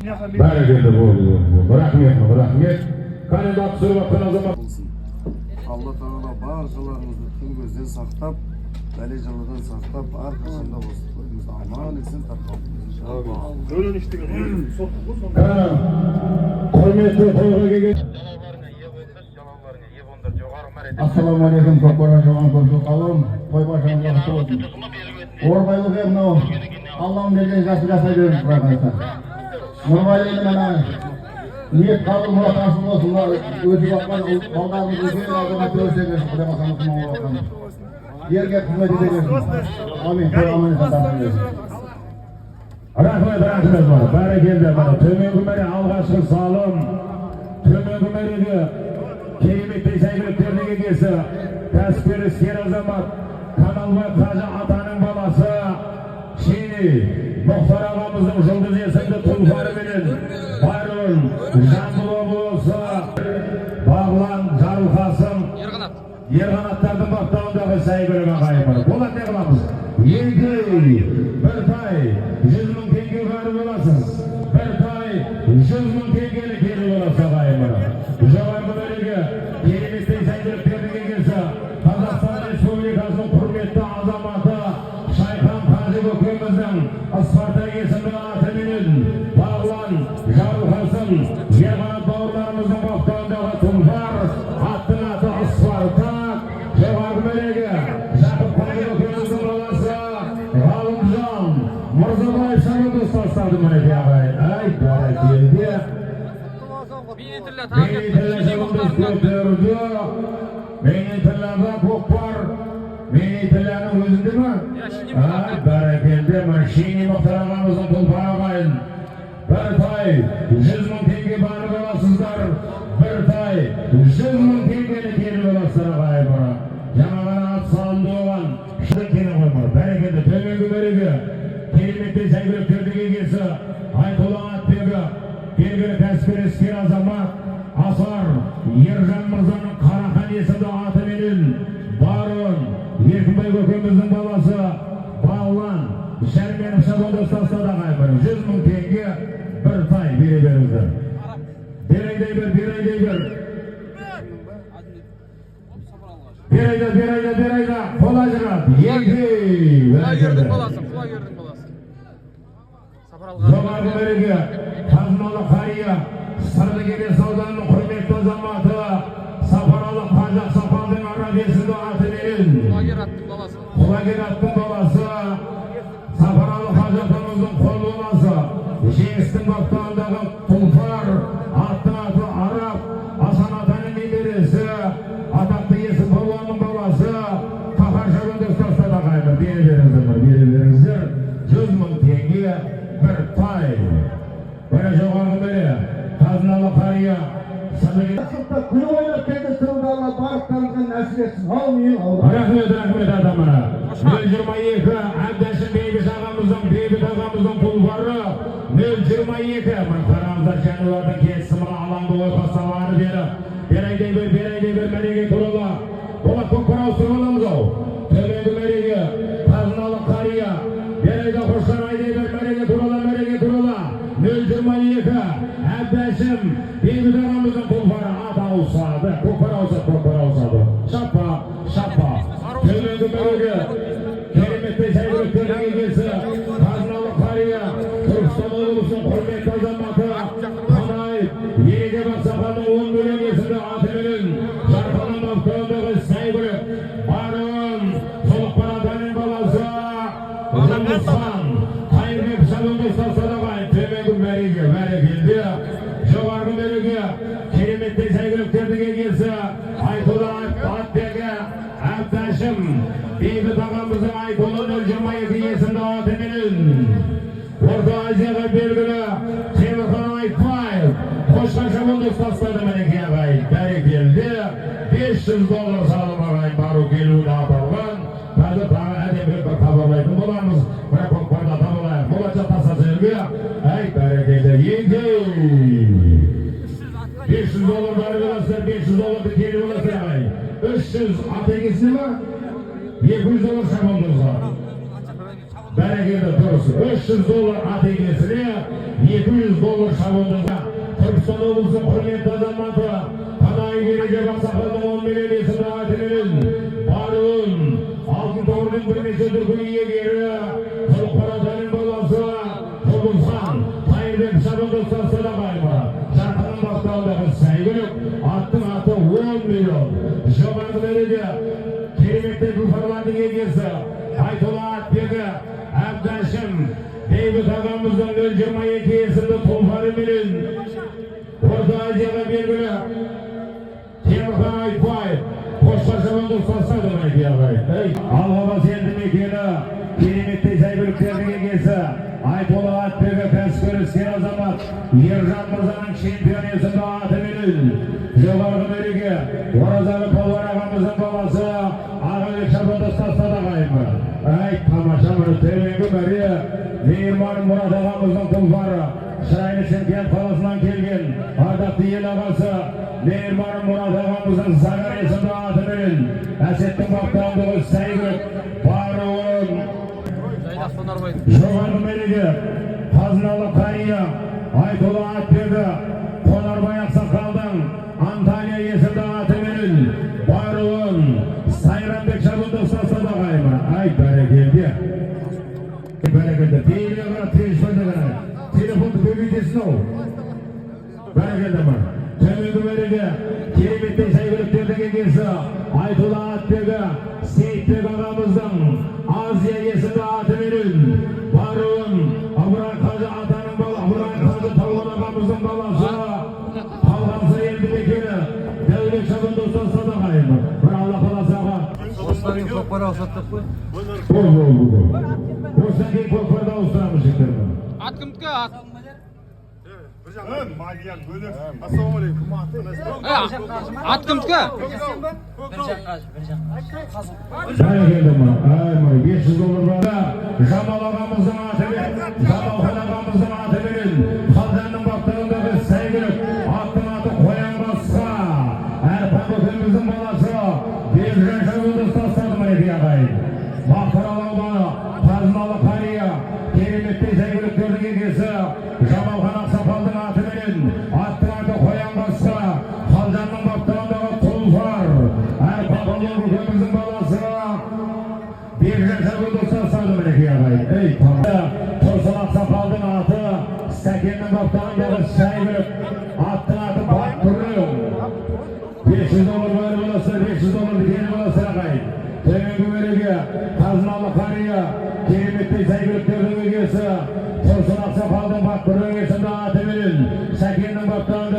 Бәрекелді, болды, болды. Рахмет, рахмет. Кәне, түсіріп жатқан азамат. Болсын. Алла Тағала баршаларыңызды түн көзден сақтап, бәле жаладан сақтап, әрқашанда осы тойымызды аман есен тарқатып. Кәне, құрметті тойға келген Ассалаумағалейкум, көкпарға жуан көпшілік қауым, той баршаңызға құтты болсын. Орбайлық е, мынау Алланың берген жасы жасай беріңіз, құдай қаласа. Нұрғалидің мына ниет қабыл, мұрат асыл болсын, мына өсіп жатқан балдарымыз үлкен азамат өсе берсін, құдай қаласа, мұсылман болып жатқан. Елге қызмет ете берсін. Әмин, той аман есен тарқай берсін. Рахмет, рахмет, мына. Бәрекелді, мына төменгі мәре алғашқы салым. Төменгі мәреде кереметтей сәйгүліктердің егесі, кәсіпкер, іскер азамат Каналбай қажы атаның баласы Шени Мұхтар ағамыздың Жұлдыз есімді тұлпарыменен Байрон, Жамбыл облысы, Бағлан, Жарылқасын, Ерқанаттардың баптауындағы сәйгүлік, ағайын. Болат, не қыламыз? Екі, бір тай, 100 000 теңге барып аласыз. Бір тай, 100 000 теңгені келіп аласыз, ағайын. Жоғарғы мәреге кереметтей сәйгүліктердің егесі, Қазақстан Республикасының құрметті азаматы Шайхан қажы көкеміздің Спартак есімді атыменен Бағлан, Жарылқасын, Ерқанат бауырларымыздың баптауындағы тұлпар, аттың аты Спартак. Жоғарғы мәреге Жақып қажы көкеміздің баласы Ғалымжан Мырзабаев шабандоз тастады, мінекей, ағайын. Ай, бәрекелді! Бейнетілі шабандоз көтерді. Бейнетіліде көкпар, Бейнетілінің өзінде ме? Ай, бәрекелді! Мына Шени Мұхтар ағамыздың тұлпары, ағайын. Бір тай, 100 000 теңге барып аласыздар. Бір тай, 100 000 теңгені келіп аласыздар, ағайын. Мұны жаңа ғана ат салынды оған. Шын келе қоймады. Бәрекелді! Төменгі мәреге кереметтей сәйгүліктердің егесі Айтұлы Атбегі, белгілі кәсіпкер, іскер азамат Асар Ержан мырзаның Қарахан есімді атыменен Барон, Еркінбай көкеміздің баласы Бағлан Шәрменов шабандоз тастады, ағайын. 100 000 теңге, бір тай, бере беріңіздер. Берайдай бер, берайдай бер. Берайда, берайда, берайда, қол ажырат. Екі. Құлагердің баласы, Құлагердің баласы. Сапаралға. Жоғарғы мәреге қазыналы қария, Сырды Келес ауданының құрметті азаматы Сапаралы қажы Ақсақалдың Араб есімді атыменен Құлагер аттың баласы. Құлагер аттың баласы Сапаралы қажы атамыздың қол баласы Жеңістің баптауындағы тұлпар, аттың аты Араб, Асан атаның немересі, атақты Есім палуанның баласы Қаһар шабандоз тастады, ағайын. Бере беріңіздер, бере беріңіздер. 100 000 теңге, бір тай. Міне, жоғарғы мәре қазыналы қария Садық. Сыртта күліп ойнап кездестіруді Алла барлықтарыңызға нәсіп етсін. Аумин. Рахмет, рахмет, адамына. 022, Әбдәшім Бейбіт ағамыздың, Бейбіт ағамыздың тұлпары 022. Мына қараңыздар, жануардың келісі, мына алаңды ойқастап ары бері. Берайдай бер, берайдай бер, мәреге туралы. Болат, көкпар ауыстырып аламыз ау. Төменгі мәреге қазыналы қария. Берайда, қошқар, айдай бер, мәреге туралы, мәреге туралы. 022, Әбдәшім Бейбіт ағамыздың тұлпары, ат ауысады. Көкпар ауысады, көкпар ауысады. Шапа, шапа. Төменгі мәреге кереметтей сәйгүліктердің егесі, қазыналы қария, Түркістан облысының құрметті азаматы Қанай Ережеп ақсақалдың 10 миллион есімді атыменен Жарқанның баптауындағы сәйгүлік Барон, Солықпан атаның баласы Жұлдызхан Қайырбек шабандоз тастады, ағайын, төменгі мәреге. Бәрекелді! Жоғарғы мәреге кереметтей сәйгүліктердің егесі Айтұлы Атбегі, Әбдәшім Бейбіт ағамыздың Айтұлы 022 есімді атыменен Орта Азияға белгілі Темірхан Айтбаев қошқар шабандоз тастады, мінекей, ағайын. Бәрекелді! 500 доллар салым, ағайын, бару келуіне аталған. Қазір тағы әдемілеп бір хабарлайтын боламыз, бірақ көкпарда табылайық. Болашақ тастаса жерге. Әй, бәрекелді! Еңкей, 500 доллар барып аласыздар, 500 долларды келіп аласыздар, ағайын. 300 ат егесіне ма? 200 доллар шабандозға. Бәрекелді, дұрыс. 300 доллар ат егесіне, 200 доллар шабандозға. Түркістан облысының құрметті азаматы Қанай Ережеп ақсақалдың 10 миллион есімді атыменен Баруын Алтын тордың бірнеше дүркін иегері Құлқаратаның баласы Құбылхан Тайырбек шабандоз Садақаева. Жарқынның баптауындағы сәйгүлік, аттың аты 10 миллион. Жоғарғы мәреде кереметтей тұлпарлардың егесі Айтұлы Атбегі Әбдәшім Бейбіт ағамыздың 022 есімді тұлпарыменен Орта Азияға белгілі Темірхан Айтбаев қосқа шабандоз тастады, мінекей, ағайын. Алғабас елді мекені кереметтей сәйгүліктердің егесі Айтұлы Атбегі, кәсіпкер, іскер азамат Ержан мырзаның Чемпион есімді атыменен жоғарғы мәреге Оразалы палуан ағамыздың баласы Ағабек шабандоз тастады, ағайын. Ай, тамаша! Міне, төменгі мәре Мейірман Мұрат ағамыздың тұлпары, шырайлы Шымкент қаласынан келген ардақты ел ағасы Мейірман Мұрат ағамыздың Загар есімді атыменен Әсеттің баптауындағы сәйгүлік Баруын. Жайдақ Қонарбайдың. Жоғарғы мәреге қазыналы қария Айтұлы Атбегі Қонарбай ақсақалдың Анталия есімді атыменен Баруын Сайранбек шабандоз тастады, ағайын. Ай, бәрекелді, бәрекелді! Бейілге қарап, телефонды қарай, телефонды көбейтесің ау. Бәрекелді! Мына, төменгі мәреге кереметтей сәйгүліктердің егесі Айтұлы Атбегі Сейітбек ағамыздың Азия есімді атыменен Баруын Ыбырай қажы атаның бала, Ыбырай қажы Таулан ағамыздың баласы, Қалғанса елді мекені Дәулет шабандоз тастады, ағайын. Бір Алла қаласа, аға. Осыдан кейін көкпар ауысады деп қой. Бол, бол, бол. Осыдан кейін көкпарды ауыстырамыз, жігіттер. Ат кімдікі, ат? Ассалаумағалейкум. Ат кімдікі? Бәрекелді, мына. Ай, мына 500 доллар бар. Жамал ағамыздың атымен, Жамалхан ағамыздың атыменен Қалжанның баптауындағы сәйгүлік, аттың аты Қоян Қасқа. Әрпан көкеміздің баласы Бекжан шабандоз тастады, мінекей, ағайын. Мақтарал ауданы қазыналы қария кереметтей сәйгүліктердің егесі Жамалхан ақсақалдың атыменен аттың аты Қоян Қасқа, Қалжанның баптауындағы тұлпар Әрпан көкеміздің баласы Бекжан шабандоз тастады, мінекей, ағайын. Ей, Тұрсын ақсақалдың аты Сәкеннің баптауындағы сәйгүлік, аттың аты Бақтырың. 500 доллар беріп аласыздар, 500 долларды келіп аласыздар, ағайын. Төменгі мәреге қазыналы қария кереметтей сәйгүліктердің егесі Тұрсын ақсақалдың Бақтырың есімді атыменен Сәкеннің баптауындағы